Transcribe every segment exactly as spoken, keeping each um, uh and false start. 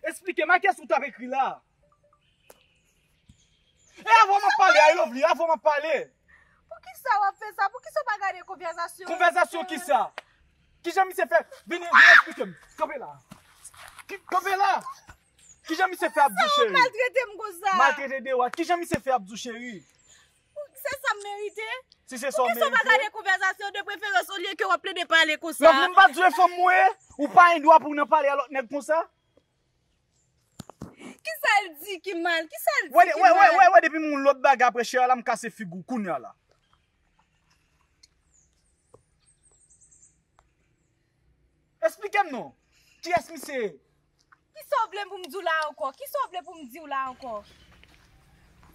Eksplike m a kiyès ou t ap ekri la. E avan m ap pale, I love you, avan m ap pale. Poukisa w ap fè sa? Poukisa w pa gade konvèsasyon? Konvèsasyon kisa? Kijan misye fè? Vini, vini eksplike m. Kanpe la. Ki- Kanpe la. Kijan misye fè ap di w cheri? Maltrete m konsa. Maltrete de wat. Kijan misye fè ap di w cheri? Se sa m merite? Si se sa w merite. Poukisa w pa gade konvèsasyon de preferans olye ke w ap plede pale konsa? Love, m pa di w e fanm mwen ye. Ou pa gen dwa pou w nan pale a lòt nèg konsa. Kisa l di ki mal? Kisa l di ki mal? Wè, wè, wè, wè, depi m yon lòt bagay apre cheri la, m kase figi w kounya la. Eksplike m non. Kiyès misye ye? Kisa w vle pou m di w la ankò? Kisa w vle pou m di w la ankò?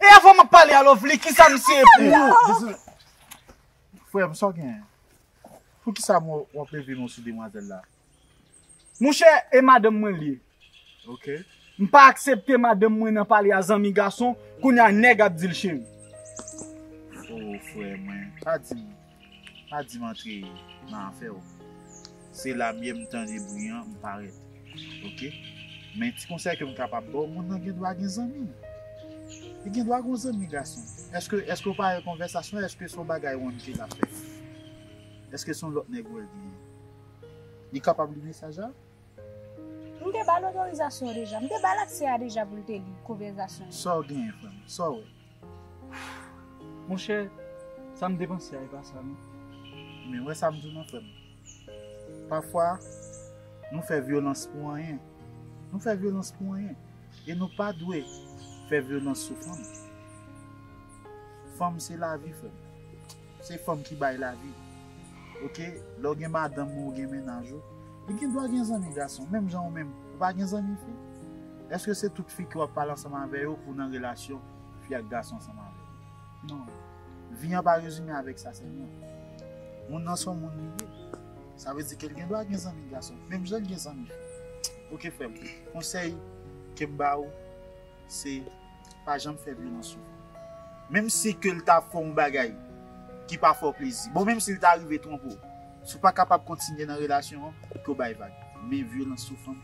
E avan m ap pale a Lovely, kisa misye ye pou ou? Frè m, sa w genyen? Poukisa w ap leve men w sou demwazèl la? Monchè, e madanm mwen li ye. Ok. M pa aksepte madanm mwen nan pale a zanmi gason, kounye a nèg ap di l cheri. O frè mwen, pa di m, pa di m antre nan afè w. Se la m ye, m tande bri an, m parèt. Ok? Men ti konsèy ke m kapab ba w, moun nan gen dwa gen zanmi. Li gen dwa gen zanmi gason. Èske, èske w pa wè konvèsasyon, èske se yon bagay wonn ke l ap fè? Èske se yon lòt nèg ou wè l genyen? Li kapab li mesaj la? M te ba l otorizasyon deja. M te ba l aksè a deja pou l te li konvèsasyon yo. Sa w genyen, frè m? Sa w wè? Monchè, sa m te panse a, e pa sa, non. Men wè sa m di w nan, frè m. Pafwa, nou fè vyolans pou anyen. Nou fè vyolans pou anyen. E nou pa dwe fè vyolans sou fanm. Fanm se lavi, frè m. Se fanm ki bay lavi. Ok? Lè w gen madanm ou, ou gen mennaj ou, li gen dwa gen zanmi gason, menm jan ou menm. Ou pa gen zanmi fi? Èske se tout fi ke w ap pale ansanm avè yo pou w nan relasyon fi ak gason ansanm avè yo? Non. Vi an pa rezime avèk sa sèlman. Moun nan se yon moun li ye. Sa vle di ke l gen dwa gen zanmi gason, menm jan l gen zanmi fi. Ok, frè m. Konsèy ke m ba ou, se pa janm fè vyolans sou fanm. Menm si ke l ta fè yon bagay ki pa fè w plezi. Bon, menm si l ta rive twonpe w. Si w pa kapab kontinye nan relasyon an, ke w bay vag. Men vyolans sou fanm,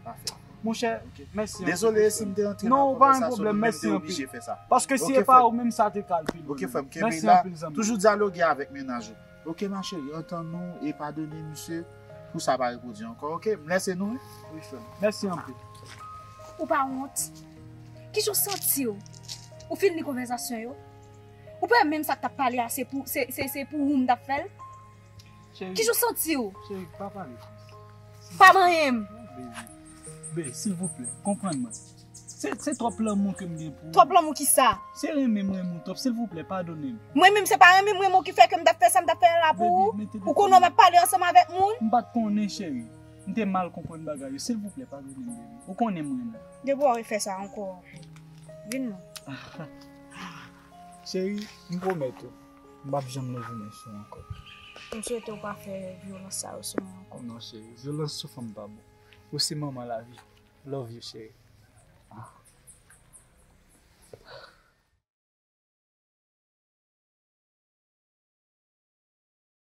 pa fè. Monchè, mèsi anpil. Dezole si m te rantre nan konvèsasyon nou, men m te oblije fè sa. Paske si e pa ou menm, sa te ka al pi lwen. Ok, frè m, kenbe la. Toujou dyaloge avèk mennaj ou. Ok, ma chérie, antann nou e padone misye pou sa pa repwodui ankò. Ok, m lèse nou, wi. Wi, frè m. Mèsi anpil. Ou pa wont? Kijan w santi w? Ou fin li konvèsasyon yo? Ou pa wè menm sa k t ap pale a, se pou, se, se, se pou ou m t ap fè l? Cheri. Kijan w santi w? Cheri, pa pale konsa. Pa manyen m. Baby. Baby, silvouplè, konprann mwen. Se, se twòp lanmou ke m gen pou ou. Twòp lanmou kisa? Se renmen m renmen w twòp, silvouplè, padone m. Mwen menm se pa renmen m renmen w ki fè ke m t ap fè sa m t ap fè a la pou ou? Ou konnen w m ap pale ansanm avèk moun? M pa t konnen, cheri. M te mal konprann bagay yo. Silvouplè, padone m, baby. Ou konnen m renmen w. Depi w refè sa ankò, vin non. Cheri, m pwomèt ou, m p ap janm leve men sou ou ankò. M swete w pa fè vyolans sa yo sou mwen ankò. Non, cheri, vyolans sou fanm pa bon. Ou se manman lavi. Love you, cheri. Ah.